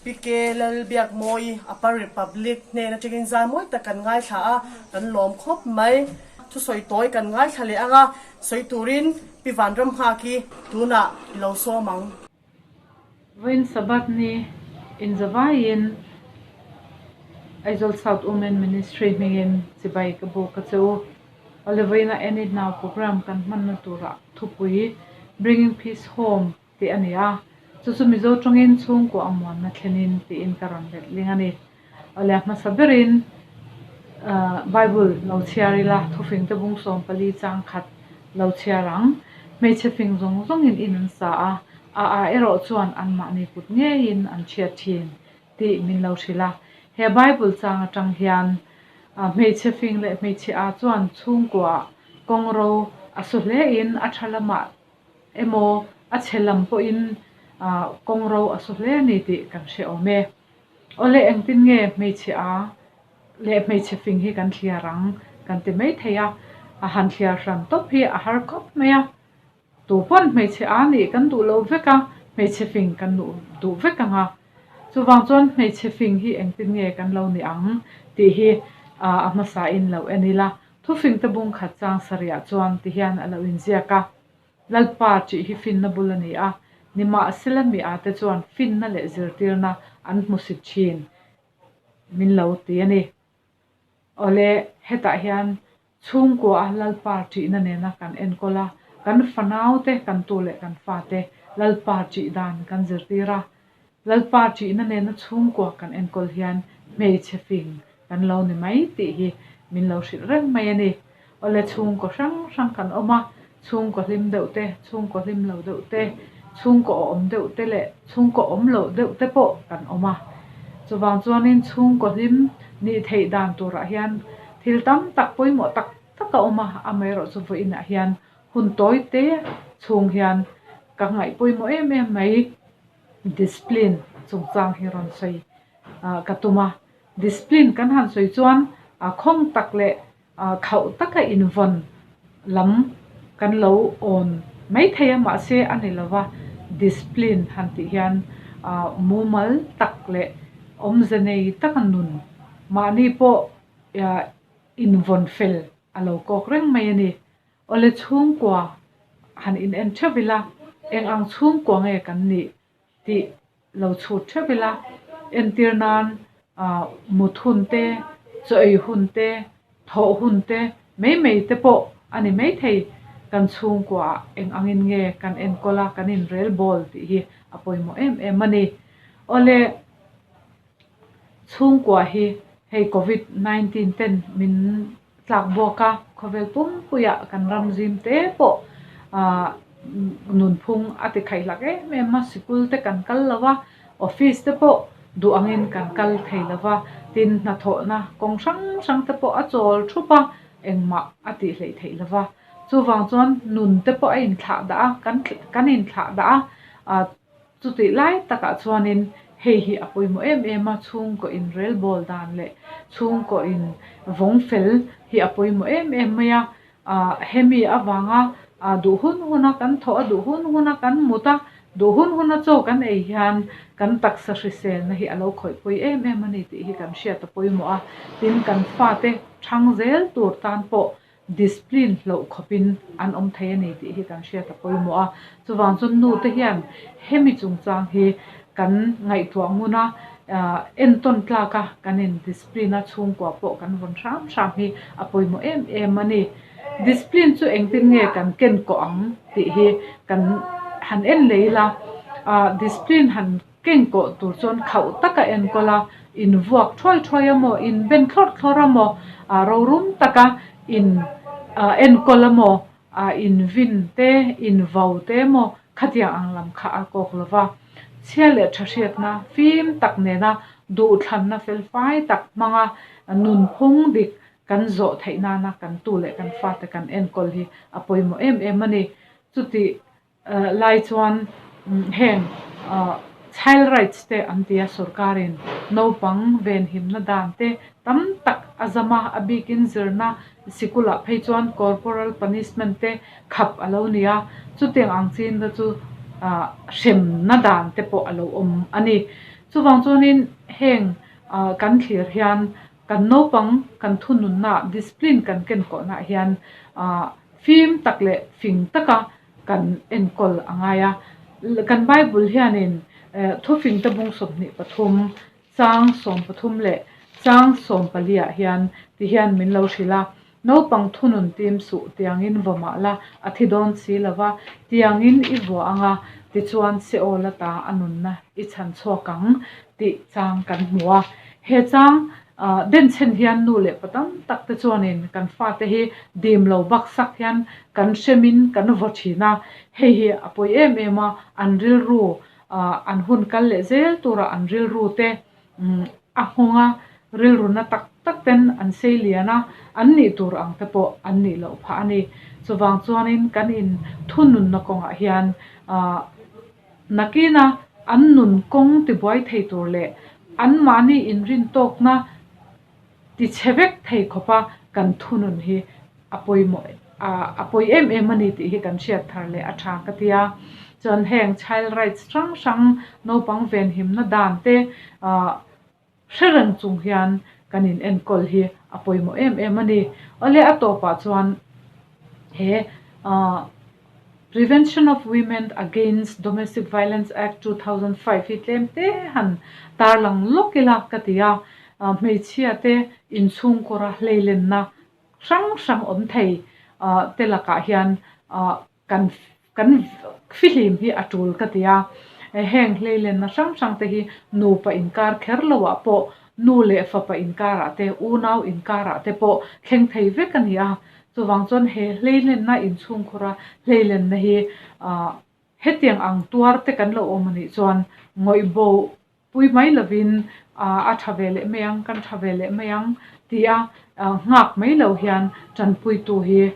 PK Lalbiakmawi Upper Republic hnen atangin zai mawi tak kan ngaithla a, kan lawm khawp mai. Thusawi tawi kan ngaithla leh ang a, sawi turin Pi Vanramnghaki tunah i lo sawm ang. Vawiin Sabbath ni inzavaiin Aizawl South Women Ministry hmingin chibai ka buk a che u. Awle vawiina Enid Now program kan hmanna turah thupui Bringing Peace Home tih a ni a, chu chu Mizo tawngin chhungkua amuanna thlenin tiin ka rawn let ling a ni. Awle a hmasa berin Bible lo chhiar ila thufing te bung 14 chang khat lo chhiar ang. Hmeichhe fing zawng zawngin in an sa a, a a erawh chuan anmahni kut ngeiin an chhiat thin tih min lo hrilh a. He Bible chang atang hian hmeichhe fing leh hmeichhe a chuan chhungkuaah kawngro a su hlein a tha lamah emaw a chhe lam pawhin kawngro a su hle a ni tih kan hre awm e. Awle engtin nge hmeichhe a leh hmeichhe fing hi kan thliar ang kan ti mai thei a, a han thliar hran tawp hi a har khawp mai a. Tu pawn hmeichhe a nih kan duh lo vek a, hmeichhe fing kan duh vek ang a. Chuvang chuan hmeichhe fing hi engtin nge kan lo ni ang tih hi a hmasa in lo en ila. Thufing te bung khat chang sarihah chuan ti hian a lo inziak a. Lalpa tih hi finna bul a ni a, nimahsela mi ate chuan finna leh zirtirna an hmusit thin min lo ti a ni. Awle, hetah hian chhungkua a Lalpa tihna nena kan enkawl a, kan fanaute, kan tu leh kan fate Lalpa tih dan kan zirtir a. Lalpa tihna nena chhungkua kan enkawl hian hmeichhe fing kan lo ni mai tih hi min lo hrilh reng mai a ni. Awle chhungkaw hrang hrang kan awm a, chhungkaw hlim deuh te, chhungkaw hlim lo deuh te, chhungkaw awm deuh te leh chhungkaw awm loh deuh te pawh kan awm a. Chuvang chuanin chhungkaw hlim nih theih dan turah hian thil tam tak pawimawh tak tak tak a awm a, amaherawhchu vawiinah hian hun tawi te chhung hian ka ngaih pawimawh em em mai discipline chungchang hi rawn sawi ka tum a. Discipline kan han sawi chuan khawng tak leh Khauh taka invawn lam kan lo awn mai thei a, mahse a ni lova, discipline han tih hian mumal tak leh awmze nei taka nun mahni pawh invawn fel a lo kawk reng mai a ni. Awle chhungkua han in en theuh ila, eng ang chhungkua nge kan nih tih lo chhut theuh ila, entir nan mut hun te, chaw ei hun te, thawh hun te mai mai te pawh a ni maithei. Kan chhungkuaah eng angin nge kan enkawl a, kan inrel bawl tih hi a pawimawh em em a ni. Awle chhungkua hi hei covid 19 ten min tlak bawk a, khawvel pumpuiah kan ram zim te pawh ah nunphung a ti khaih hlak em em a, sikul te kan kal lo a, office te pawh duh angin kan kal thei lo va, tin hnathawhna kawng hrang hrang te pawh a chawl thup a, engmah a tih hleih theih lo va, chuvang chuan nun te pawh a inthlah dah a, kan kan inthlah dah a, ah Chutih lai takah chuanin hei hi a pawimawh em em a, chhungkaw in rel bawl dan leh chhungkaw in vawng fel hi a pawimawh em em mai a. Ahh hemi avanga duh hun huna kan thawh a, duh hun huna kan mut a, duh hun huna chaw kan ei hian kan taksa hriselna hi a lo khawih pawi em em a ni tih hi kan hriat a pawimawh a. Tin, kan fate thang zel tur tan pawh discipline hloh khawpin an awm thei a ni tih hi kan hriat a pawimawh a. Chuvang chuan nu te hian hemi chungchang hi kan ngaihtuah ngun a, entawn tlak a kan in discipline a chhungkua pawh kan vawn hram hram hi a pawimawh em em a ni. Discipline chu engtin nge kan ken kawh ang tih hi kan han en leh ila, discipline han Keng kawh tur chuan khauh taka enkawl a, in vuak thuai thuai a maw, in ben thlawrh thlawrh a maw, rorum taka in enkawl a maw, in vin te, in vau te maw khatiang ang lam kha a kawk lo va. Chhia leh tha hriatna fim tak nena duhthlanna felfai tak hmanga nunphung dik kan zawh theih nana kan tu leh kan fate kan enkawl hi a pawimawh em em a ni. Chuti Lai chuan heng child rights te an ti a, sorkarin naupang venhimna dan te tam tak a zam a, a bikin zirna sikulah phei chuan corporal punishment te khap a lo ni a, chutiang ang chinna chu hremna dan te pawh a lo awm a ni. Chuvang chuanin heng kan thlir hian kan naupang kan thununna discipline kan kenkawhnaah hian fim tak leh fing taka kan enkawl a ngai a. Kan Bible hianin thufingte bung 23, chang 13 leh chang 14 ah hian ti hian min lo hrilh a, Naupang thunun tim suh tiangin vaw mah la, a thi dawn si lo va, tiangin i vuah ang a, tichuan Seol ata a nunna i chhan chhuak ang tih chang kan hmu a. He chang Denchhen hian nu leh pa tam tak te chuanin kan fate hi dim lo bak sak hian kan hremin kan vaw thin a, hei hi a pawi em em a, an rilru an hun kal leh zel tura an rilru te a nghawng a, rilru na tak tak ten an sei lian a, an nih tur ang te pawh an nih loh phah a ni. Chuvang chuanin kan in thununna kawngah hian Nakina an nun kawng tibuai thei tur leh anmahni inrin tawkna tichhe vek thei khawpa kan thunun hi a pawimawh a pawi em em a ni tih hi kan hriat thar leh a tha ka ti a. Chuan heng child rights hrang hrang naupang venhimna dan te hre reng chung hian kan in enkawl hi a pawimawh em em a ni. Awle a tawpah chuan he Prevention of Women Against Domestic Violence Act 2005 hi tlem te han tarlang lawk ila ka ti a, hmeichhia te inchhungkawra hleilenna hrang hrang awm thei te lakah hian kan kan fihlim hi a tul ka ti a, heng hleilenna hrang hrang te hi nupa inkar kher lo ah pawh nu leh fapa inkarah te unau inkarah te pawh thleng thei vek a ni a, chuvang chuan he hleilenna inchhungkhura hleilenna hi hetiang ang tuar te kan lo awm a nih chuan ngawih bo Pui mai lovin a tha ve leh mai ang, kan tha ve leh mai ang tia Nghak mai lo hian tanpuitu hi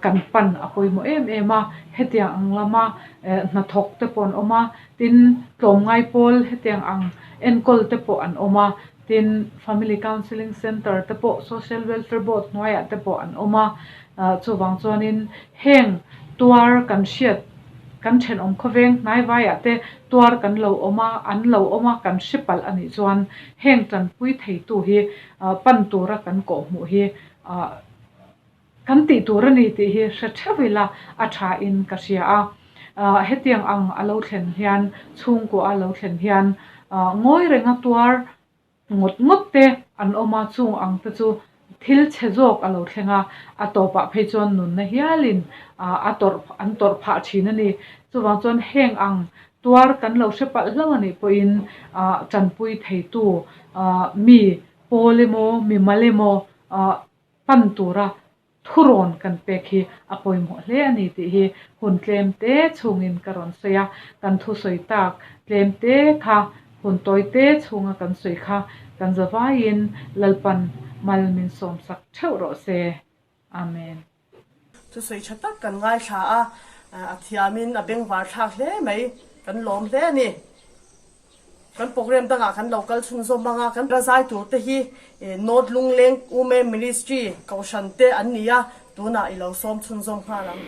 kan pan a pawimawh em em a, hetiang ang lama hnathawk te pawh an awm a, tin tlawmngai pawl hetiang ang enkawl te pawh an awm a, tin Family Counselling Centre te pawh Social Welfare Board hnuaiah te pawh an awm a, chuvang chuanin heng tuar kan hriat kan thenawm khawveng hnaivaiah te tuar kan lo awm a, an lo awm a kan hre palh a nih chuan heng tanpui theitu hi pan tura kan kawhhmuh hi kan tih tur a ni tih hi hre theuh ila a tha in ka hria a. Hetiang ang a lo thlen hian chhungkua a lo thlen hian ngawi renga tuar ngawt ngawt te an awm a, chung ang te chu thil chhe zawk a lo thleng a, a tawpah phei chuan nunna hialin a tawrh an tawrh phah thin a ni. Chuvang chuan heng ang tuar kan lo hre palh hlauh a nih pawhin tanpui theitu mi pawl emaw mi mal emaw pan tura thurawn kan pek hi a pawimawh hle a ni tih hi hun tlem te chhungin ka rawn sawi a, kan thusawi tak tlem te kha hun tawi te chhunga kan sawi kha kan zavaiin Lalpan mal min sawmsak theuh rawh se. Amen. Thusawi tha tak kan ngaithla a, a thiamin a bengvar thlak hle mai, kan lawm hle a ni. Kan program dangah kan lo kal chhunzawm ang a, kan razai tur te hi North Lungleng Women Ministry Kohhran te an ni a, tunah i lo sawm chhunzawm nghal ang.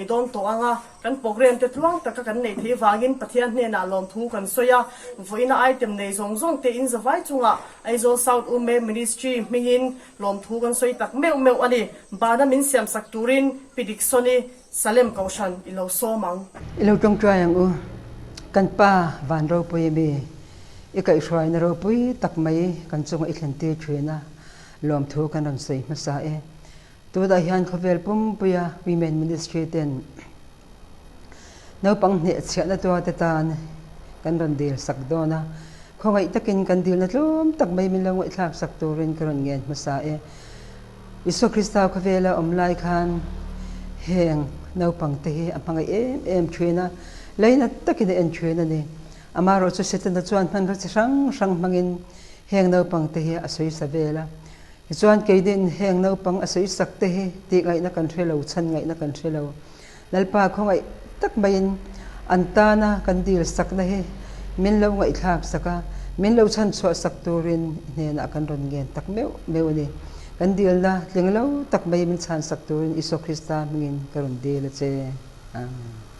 nei dawn tawh ang a, kan program te tluang taka kan neih theih vangin Pathian hnenah lawmthu kan sawi a, vawiina item nei zawng zawng te in zavai chungah Aizawl South Ume Ministry hmingin lawmthu kan sawi tak meuh meuh a ni. Bana min siamsak turin Pi Dickson-i Salem Kohhran i lo sawm ang. I lo tawngtai ang u. Kan Pa van ropui mi i kaihhruaina ropui tak mai kan chunga i thlentir thin a, lawmthu kan rawn sawi hmasa e. Tunah hian khawvel pumpuia Women Ministry ten naupang hnehchhiahna tuarte tan kan rawn dil sak dawn a, khawngaih takin kan dilna tlawm tak mai min lo ngaihthlak sak turin ka rawn ngen hmasa e. Isua Krista khawvela awm lai khan heng naupangte hi a hmangaih em em thin a, leina takin a en thin a ni. Amaherawhchu Setana chuan hmanraw chi hrang hrang hmangin heng naupangte hi a sawi sa vel a. Tichuan keinin heng naupang a sawi sak te hi tih ngaihna kan hre lo, chhan ngaihna kan hre lo. Lalpa khawngaih tak maiin an tana kan dil sakna hi min lo ngaihthlak sak a, min lo chhan chhuah sak turin i hnenah kan rawn ngen tak meuh meuh a ni. Kan dilna tling lo tak mai min chhan sak turin Isua Krista hmingin ka rawn dil a che. Amen.